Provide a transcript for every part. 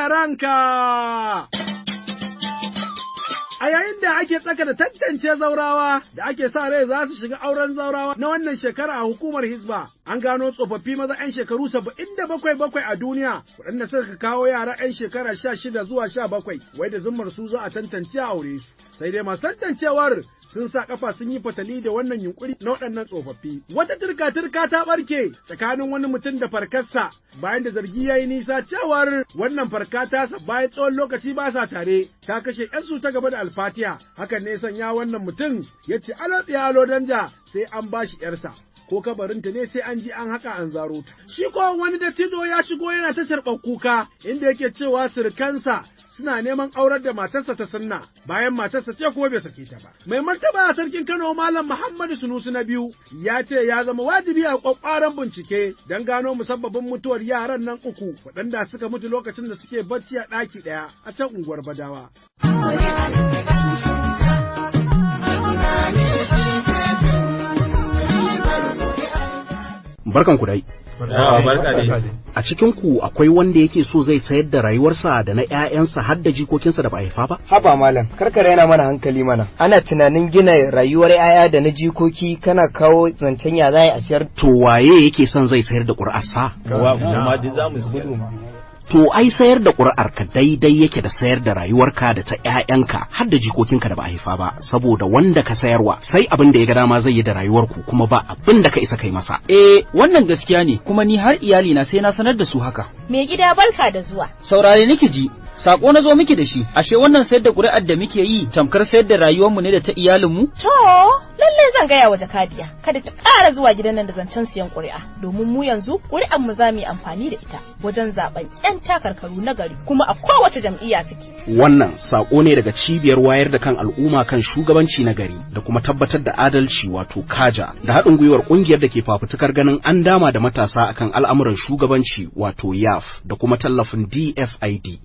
Da ranka. A yayin da ake tsaka da tantance zaurawa da ake sa rai za su shiga auren zaurawa na wannan shekara a hukumar Hizba, an gano tsofaffi maza 'yan shekaru 77 bakwai a duniya waɗanda suka kawo yara 'yan shekara 16 zuwa 17, wai da zummar su za a tantance a aure su. Sai dai masu tantancewar sun sa kafa sun yi fatali da wannan yunkuri na waɗannan tsofaffi. Wata turka-turka ta ɓarke tsakanin wani mutum da farkarsa bayan da zargi ya yi nisa cewar wannan farka ta bayan tsawon lokaci ba sa tare ta kashe ‘yansu ta gaba da alfatiya. Hakan ne sanya wannan mutum ya ce alo tsiya alo danja, sai an ba shi ‘yarsa. Ko kabarinta ne sai an ji an haka an zaro ta. Shi ko wani dattijo ya shigo yana ta sharɓar kuka, inda yake cewa surukansa suna neman aurar da matarsa ta sunna bayan matarsa ce kuma bai sake ta ba. Mai martaba sarkin Kano, Malam Muhammadu Sunusi na biyu, ya ce ya zama wajibi a kwakwaran bincike don gano musabbabin mutuwar yaran nan uku waɗanda suka mutu lokacin da suke bacci a ɗaki ɗaya a can unguwar Badawa. Barkan ku dai. Barka dai. A cikin ku akwai wanda yake so zai sayar da rayuwarsa da na ƴaƴansa har da jikokinsa da ba a haifa ba? Haba malam, karkara yana mana hankali mana. Ana tunanin gina rayuwar 'ya'ya da na jikoki, kana kawo zancen ya za a siyar. To waye yake son zai sayar da ƙuri'arsa? Wa ma duk za mu siyar. To ai sayar da ƙuri'arka daidai yake da sayar da rayuwarka da ta ƴaƴanka har da jikokinka da ba a haifa ba, saboda wanda ka sayarwa sai abin da ya ga dama zai yi da rayuwarku, kuma ba abin da ka isa kai masa. Eh, wannan gaskiya ne, kuma ni har iyali na sai na sanar da su haka. Mai gida, barka da zuwa. Saurare niki ji, sako na zo miki da shi, ashe wannan sayar da ƙuri'ar da muke yi tamkar sayar da rayuwarmu ne da ta iyalinmu? To, lallai zan gaya wa jakadiya, kada ta ƙara zuwa gidan nan da zancen siyan ƙuri'a, domin mu yanzu ƙuri'ar mu za mu yi amfani da ita wajen zaben 'yan takarkaru na gari, kuma a kowace jam'iyya suke. Wannan sako ne daga cibiyar wayar da kan al'umma kan shugabanci na gari da kuma tabbatar da adalci, wato Kaja, da haɗin gwiwar ƙungiyar da ke fafutukar ganin an dama da matasa akan al'amuran shugabanci, wato YAF, da kuma tallafin DFID.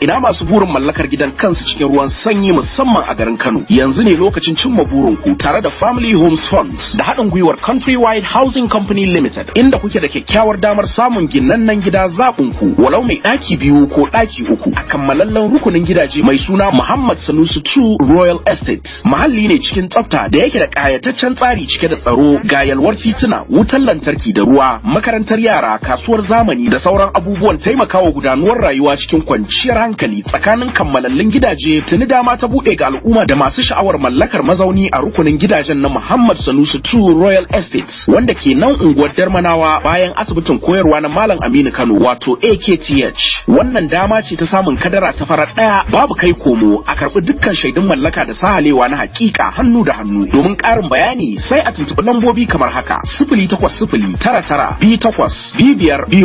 Ina masu burin mallakar gidan kansu cikin ruwan sanyi, musamman a garin Kano? Yanzu ne lokacin cimma burin ku tare da Family Homes Funds da haɗin gwiwar Countrywide Housing Company Limited, inda kuke da kyakkyawar damar samun ginannen gida zaɓin ku, walau mai ɗaki biyu ko ɗaki uku, a kammalallen rukunin gidaje mai suna Muhammad Sanusi 2 Royal Estate. Mahalli ne cikin tsafta da yake da ƙayataccen tsari cike da tsaro, ga yalwar tituna, wutar lantarki da ruwa, makarantar yara, kasuwar zamani da sauran abubuwan taimakawa gudanuwar rayuwa cikin kwanciyar hankali tsakanin kammalallin gidaje. Tuni dama ta buɗe ga al'umma da masu sha'awar mallakar mazauni a rukunin gidajen na Muhammad Sanusi 2 Royal Estate, wanda ke nan unguwar Darmanawa, bayan asibitin koyarwa na Malam Aminu Kano, wato AKTH. Wannan dama ce ta samun kadara ta farar ɗaya babu kai komo, a karɓi dukkan shaidun mallaka da sahalewa na hakika hannu da hannu. Domin ƙarin bayani sai a tuntuɓi lambobi kamar haka: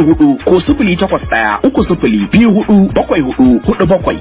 08099282524 ko 08130247447.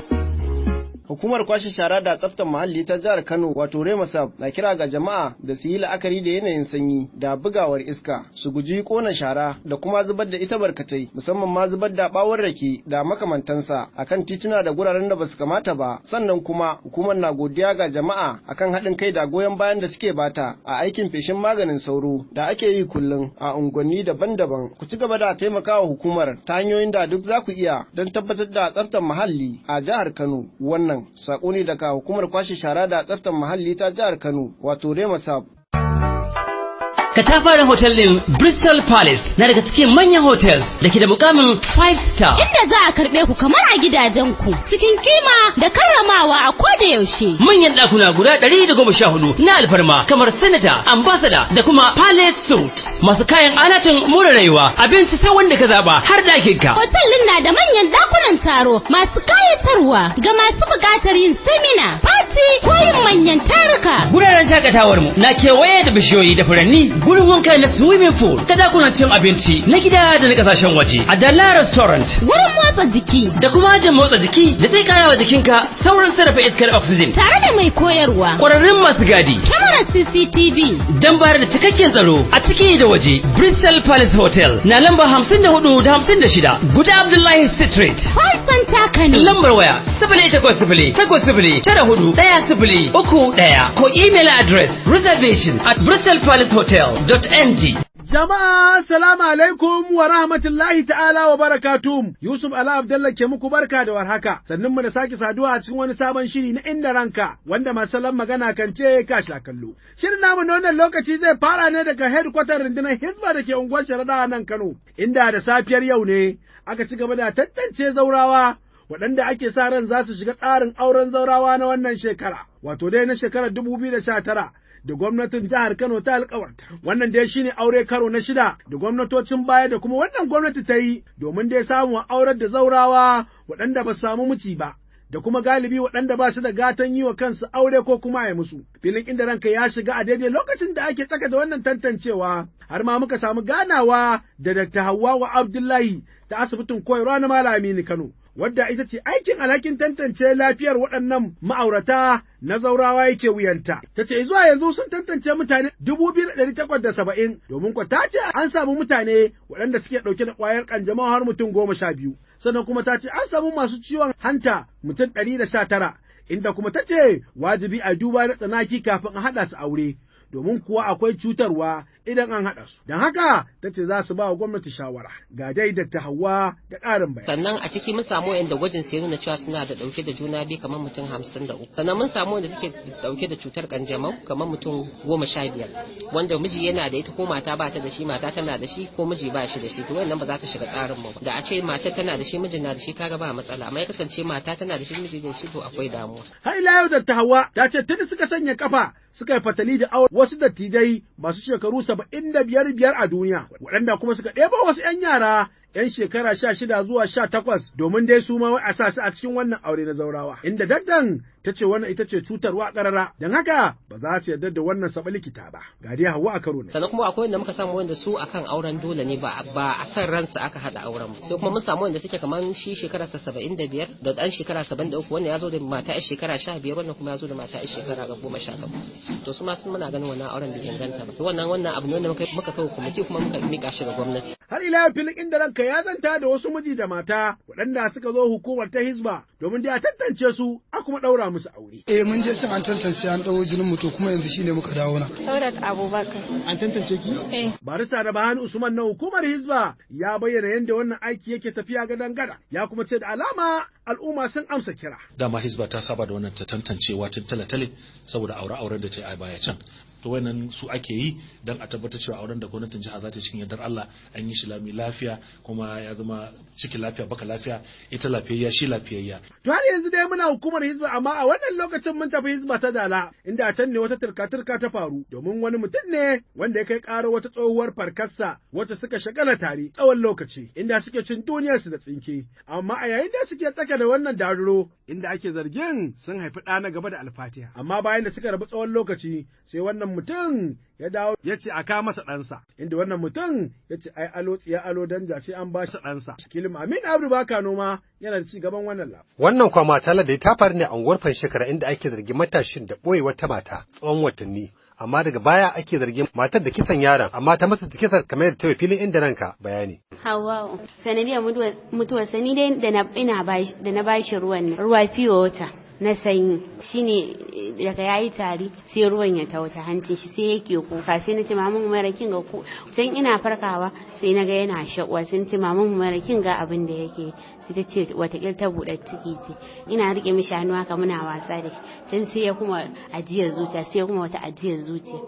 Hukumar kwashe shara da tsaftar muhalli ta jihar Kano, wato Remasab, na kira ga jama'a da su yi la'akari da yanayin sanyi da bugawar iska, su guji kona shara da kuma zubar da ita barkatai, musamman ma zubar da bawon rake da makamantansa akan tituna da guraren da basu kamata ba. Sannan kuma hukumar na godiya ga jama'a akan haɗin kai da goyon bayan da suke bata a aikin feshin maganin sauro da ake yi kullum a unguwanni daban-daban. Ku ci gaba da taimakawa hukumar ta hanyoyin da duk za ku iya don tabbatar da tsaftar muhalli a jihar Kano. Wannan sako ne daga hukumar kwashe shara da tsaftar muhalli ta jihar Kano, wato Remasab. Katafaren hotel ɗin Bristol Palace na daga cikin manyan hotels da ke da mukamin 5 star. Inda za a karɓe ku kamar a gidajenku cikin kima da karramawa a koda yaushe. Manyan ɗakuna guda 114 na alfarma kamar Senator, Ambassador da kuma Palace Suite. Masu kayan alatin more rayuwa, abinci sai wanda ka zaɓa har ɗakin ka. Hotel ɗin na da manyan ɗakunan taro masu kayatarwa ga masu buƙatar yin seminar, party ko yin manyan taruka. Guraren shakatawar mu na kewaye da bishiyoyi da furanni, gurin wanka na swimming pool, da dakunan cin abinci na gida da na kasashen waje, a Dala Restaurant, Gurin motsa jiki. Da kuma ajin motsa jiki da zai kara wa jikinka saurin sarrafa iskar oxygen. Tare da mai koyarwa. Kwararrun masu gadi. Kyamarar CCTV. Don bayar da cikakken tsaro a ciki da waje. Bristol Palace Hotel na lamba 54 da 56 Guda Abdullahi Street. Center Kano. Lambar waya 08080941031 ko email address reservation@bristolpalacehotel.ng. Jama'a salamu alaikum wa rahmatullahi ta'ala wa barakatum. Yusuf Ala Abdallah ke muku barka da warhaka. Sannan mu da sake saduwa a cikin wani sabon shiri na Inda Ranka, wanda masu salon magana kan ce ka sha kallo. Shirin namu na wannan lokaci zai fara ne daga headquarter rundunar Hizba da ke unguwar Sharaɗa a nan Kano, inda da safiyar yau ne aka ci gaba da tantance zaurawa waɗanda ake sa ran za su shiga tsarin auren zaurawa na wannan shekara, wato dai na shekarar 2019 da gwamnatin jihar Kano ta alkawarta. Wannan dai shine aure karo na shida da gwamnatocin baya da kuma wannan gwamnati ta yi domin dai samun aurar da zaurawa waɗanda ba su samu miji ba, da kuma galibi waɗanda ba su da gatan yi wa kansu aure ko kuma ya musu. Filin Inda Ranka ya shiga a daidai lokacin da ake tsaka da wannan tantancewa, har ma muka samu ganawa da Dr. Hauwa Abdullahi ta asibitin koyarwa na Malam Aminu Kano, wadda ita ce aikin alhakin tantance lafiyar waɗannan ma'aurata na zaurawa yake wuyanta. Ta ce zuwa yanzu sun tantance mutane 2,870, domin kwa ta ce an samu mutane waɗanda suke ɗauke da ƙwayar ƙanjamau har mutum 12. Sannan kuma ta ce an samu masu ciwon hanta mutum 119, inda kuma ta ce wajibi a duba na tsanaki kafin a haɗa su aure, domin kuwa akwai cutarwa idan an haɗa su. Don haka ta ce za su ba wa gwamnati shawara. Ga dai Dr. Hauwa da ƙarin bayani. Sannan a ciki mun samu wanda gwajin sai nuna cewa suna da ɗauke da juna biyu kamar mutum 53. Sannan mun samu wanda suke ɗauke da cutar kanjamau kamar mutum 15, wanda miji yana da ita ko mata ba ta da shi, mata tana da shi ko miji ba shi da shi, to wannan ba za su shiga tsarin mu ba. Da a ce mata tana da shi, mijin na da shi, kaga ba matsala, amma ya kasance mata tana da shi, miji da shi, to akwai damuwa. Har ila yau Dr. Hauwa ta ce tuni suka sanya kafa suka yi fatali da aure wasu dattijai masu shekaru 75 a duniya, waɗanda kuma suka ɗebo wasu ‘yan yara ‘yan shekara 16 zuwa 18 domin dai su ma wai a sa su a cikin wannan aure na zaurawa. Inda daktan ta ce wannan ita ce cutarwa ƙarara, don haka ba za su yarda da wannan saɓa likita ba. Ga dai Hauwa a karo ne. Sannan kuma akwai wanda muka samu wanda su akan auren dole ne, ba a san ransa aka haɗa auren ba. Sai kuma mun samu wanda suke kamar shi shekararsa 75 da ɗan shekara 73, wannan ya zo da mata ‘yar shekara 15, wannan kuma ya zo da mata ‘yar shekara 18. To su ma sun muna ganin wannan auren bai inganta ba. Wannan abu ne wanda muka kawo kwamiti kuma muka mika shi ga gwamnati. Har ila filin Inda Ranka ya zanta da wasu miji da mata waɗanda suka zo hukumar ta Hizba domin dai a tantance su a kuma ɗaura musu aure. Eh, mun je can an tantance, an ɗau jinin mu, to kuma yanzu shine muka dawo na. Saudat Abubakar. An tantance ki? Eh. Barista da Bahani Usman na hukumar Hizba ya bayyana yadda wannan aiki yake tafiya gadan gada, ya kuma ce da alama al'umma sun amsa kira. Dama Hizba ta saba da wannan ta tantancewa tun tale-tale saboda aure-auren da ta yi a baya can. To wannan su ake yi don a tabbatar cewa auren da gwamnatin jiha za ta cikin yardar Allah an yi shi lami lafiya, kuma ya zama cikin lafiya, baka lafiya, ita lafiyayya, shi lafiyayya. To har yanzu dai muna hukumar Hizba, amma a wannan lokacin mun tafi Hizba ta Dala, inda a can ne wata turka-turka ta faru domin wani mutum ne wanda ya kai ƙarar wata tsohuwar farkarsa wacce suka shagala tare tsawon lokaci, inda suke cin duniyarsu da tsinke. Amma a yayin da suke tsaka da wannan daruro, inda ake zargin sun haifi ɗa na gaba da alfatiha. Amma bayan da suka rabu tsawon lokaci, sai wannan mutum ya dawo ya ce a kawo masa ɗansa, inda wannan mutum ya ce ai alo tsiya alo danja sai an ba shi ɗansa. Kilim Amin Abdu Baka Noma yana da ci gaban wannan labarin. Wannan kwa mata da ta faru ne a unguwar Fanshekara, inda ake zargin matashin da ɓoye wata mata tsawon watanni. Amma daga baya ake zargin matar da kisan yaron, amma ta masa kisan kamar yadda ta yi filin Inda Ranka bayani. Hawwa, sanadiyar mutuwar sani dai da na ina da na bashi ruwan ruwa fiye wata na sanyi, shine daga yayi tari sai ruwan ya tauta hancin shi, sai yake kuka. Sai nace, "Maman Umaira, kin ga ku?" Sai ina farkawa sai naga yana shakuwa. Sai nace, "Maman Umaira, kin ga abin da yake?" Sai ta ce watakil ta buɗe ciki ce. Ina rike mishi hannu haka muna wasa da shi, can sai ya kuma ajiyar zuciya, sai ya kuma wata ajiyar zuciya.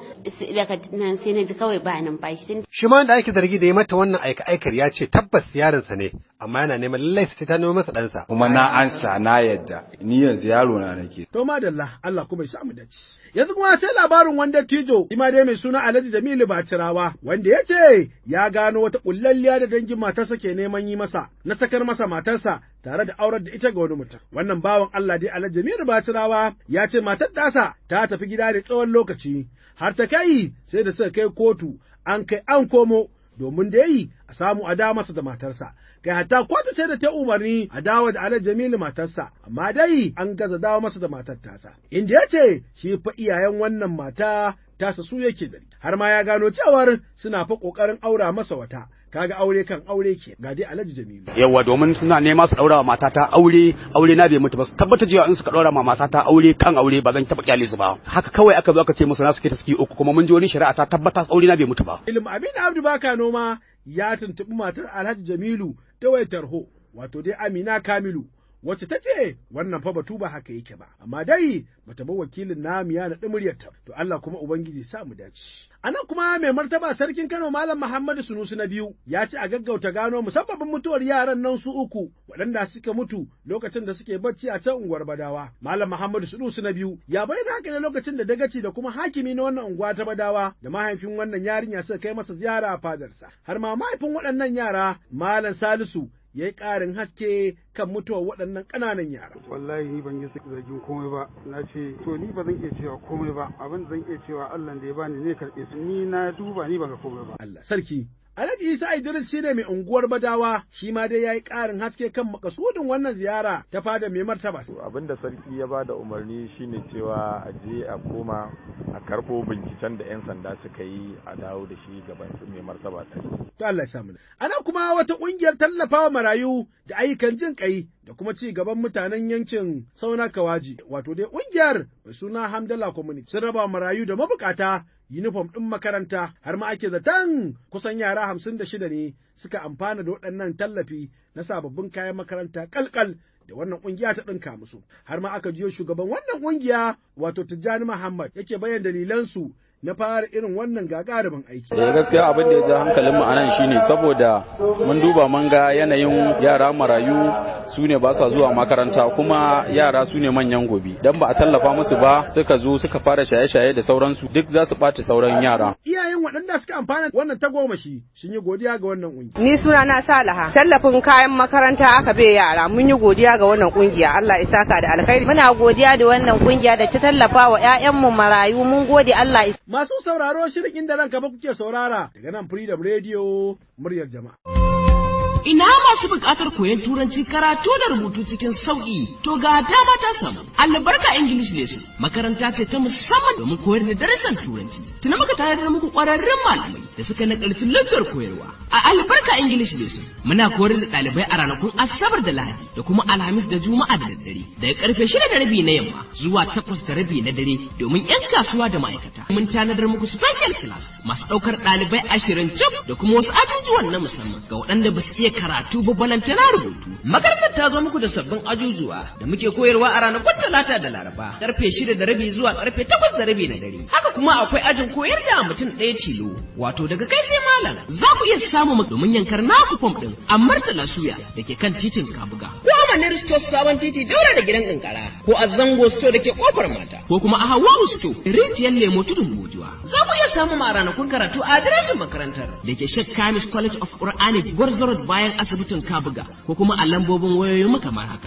Daga nan sai na ji kawai ba numfashi. Shi ma da ake zargi da ya mata wannan aika aikar ya ce tabbas yaronsa ne, amma yana neman lallai sai ta nemo masa ɗansa. Kuma na ansa, na yadda ni yanzu yaro na nake. To madalla, Allah kuma ya samu dace. Yanzu kuma sai labarin wanda tijo ima dai mai suna Alhaji Jamilu Bacirawa, wanda ya ce ya gano wata kullalliya da dangin matarsa ke neman yi masa na sakar masa matarsa tare da aurar da ita ga wani mutum. Wannan bawan Allah dai Alhaji Jamilu Bacirawa ya ce matar tasa ta tafi gida da tsawon lokaci, har ta kai sai da suka kai kotu, an kai an komo, domin da yi a samu a dawo masa da matarsa. Kai hatta kotu sai da ta umarni a dawo da Alhaji Jamilu matarsa, amma dai an gaza dawo masa da matar tasa. Inda ya ce shi fa iyayen wannan mata tasa su yake zargi. Har ma ya gano cewar suna fa ƙoƙarin aura masa wata. Kaga aure kan aure ke ga dai Alhaji Jamilu. Yawa, domin suna nema su daura wa matata aure, aure na bai mutu ba. Su tabbata cewa in suka daura ma matata aure kan aure, ba zan taba kyale su ba. Haka kawai aka zo aka ce musu na suke ta saki uku, kuma mun ji wani shari'a ta tabbata aure na bai mutu ba. Ilm Aminu Abdu Baka Noma ya tuntuɓi matar Alhaji Jamilu ta wayar tarho, wato dai Amina Kamilu, wacce ta ce wannan fa batu ba haka yake ba, amma dai bata bar wakilin namu ya naɗi muryarta. To Allah kuma Ubangiji sa mu dace. Anan kuma mai martaba sarkin Kano Malam Muhammadu Sunusi na biyu ya ce a gaggauta gano musabbabin mutuwar yaran nan su uku waɗanda suka mutu lokacin da suke bacci a can unguwar Badawa. Malam Muhammadu Sunusi na biyu ya bayyana haka ne lokacin da dagaci da kuma hakimi na wannan unguwa ta Badawa da mahaifin wannan yarinya suka kai masa ziyara a fadarsa. Har ma mahaifin waɗannan yara Malam Salisu ya yi ƙarin haske kan mutuwar waɗannan ƙananan yara. Wallahi ni ban yi zargin komai ba, na ce to ni ba zan iya cewa komai ba, abin zan iya cewa Allah da ya bani ne karɓe su, ni na duba ni ban ga komai ba. Allah sarki. Alhaji Isa Idris shine mai unguwar Badawa, shi ma dai yayi ƙarin haske kan makasudin wannan ziyara ta fada mai martaba. Abin da sarki ya bada umarni shine cewa a je a koma a karɓo binciken da 'yan sanda suka yi, a dawo da shi gaban su mai martaba sarki. To Allah ya samu. Ana kuma wata ƙungiyar tallafawa marayu da ayyukan jin ƙai da kuma ci gaban mutanen yankin Sauna Kawaji, wato dai ƙungiyar mai suna Hamdala Community, sun raba marayu da mabukata uniform ɗin makaranta, har ma ake zaton kusan yara 56 ne suka amfana da waɗannan tallafi na sababbin kayan makaranta kalkal da wannan ƙungiya ta ɗinka musu. Har ma aka jiyo shugaban wannan ƙungiya, wato Tijjani Muhammad, yake bayyana dalilansu na fara irin wannan gagarumin aiki. Eh, gaskiya abin da ya ja hankalin mu anan shine saboda mun duba mun ga yanayin yara marayu su ne ba sa zuwa makaranta, kuma yara su ne manyan gobe. Dan ba a tallafa musu ba suka zo suka fara shaye-shaye da sauransu, duk za su ɓata sauran yara. Iyayen waɗanda suka amfana wannan tagomashi sun yi godiya ga wannan ƙungiya. Ni suna na Salaha. Tallafin kayan makaranta aka bai yara, mun yi godiya ga wannan ƙungiya. Allah ya saka da alkhairi. Muna godiya da wannan ƙungiya da ta tallafa wa 'ya'yanmu marayu, mun gode Allah. Masu sauraro, shirin Inda Ranka ba kuke saurara daga nan Freedom Radio, muryar jama'a. Ina masu buƙatar koyon turanci, karatu da rubutu cikin sauƙi, to ga dama ta samu. Albarka English Lesson makaranta ce ta musamman domin koyar da darasin turanci. Tuna muka tanadar muku ƙwararrun malamai da suka nakalci lafiyar koyarwa. A Albarka English Lesson muna koyar da ɗalibai a ranakun Asabar da Lahadi da kuma Alhamis da Juma'a da daddare daga karfe 6:30 na yamma zuwa 8:30 na dare domin 'yan kasuwa da ma'aikata. Mun tanadar muku special class masu ɗaukar ɗalibai 20 cif da kuma wasu ajujuwan na musamman ga waɗanda ba su iya karatu ba balantana rubutu. Makarantar ta zo muku da sabbin ajujuwa da muke koyarwa a ranakun Talata da Laraba karfe 6:30 zuwa karfe 8:30 na dare. Haka kuma akwai ajin koyar da mutum ɗaya tilo, wato daga kai sai malam. Za ku iya samu mu domin yankar naku fom ɗin a Murtala Suya da ke kan titin Kabuga. Ko a Manir Store, sabon titi daura da gidan kankara, ko a Zango Store da ke kofar mata, ko kuma a Hawawu Store, Rijiyar Lemo, Tudun Bojuwa. Za ku iya samu mu a ranakun karatu a adireshin makarantar da ke Sheikh Kamis College of Quranic, Gwarzo Road, bayan asibitin Kabuga, ko kuma a lambobin wayoyin mu kamar haka.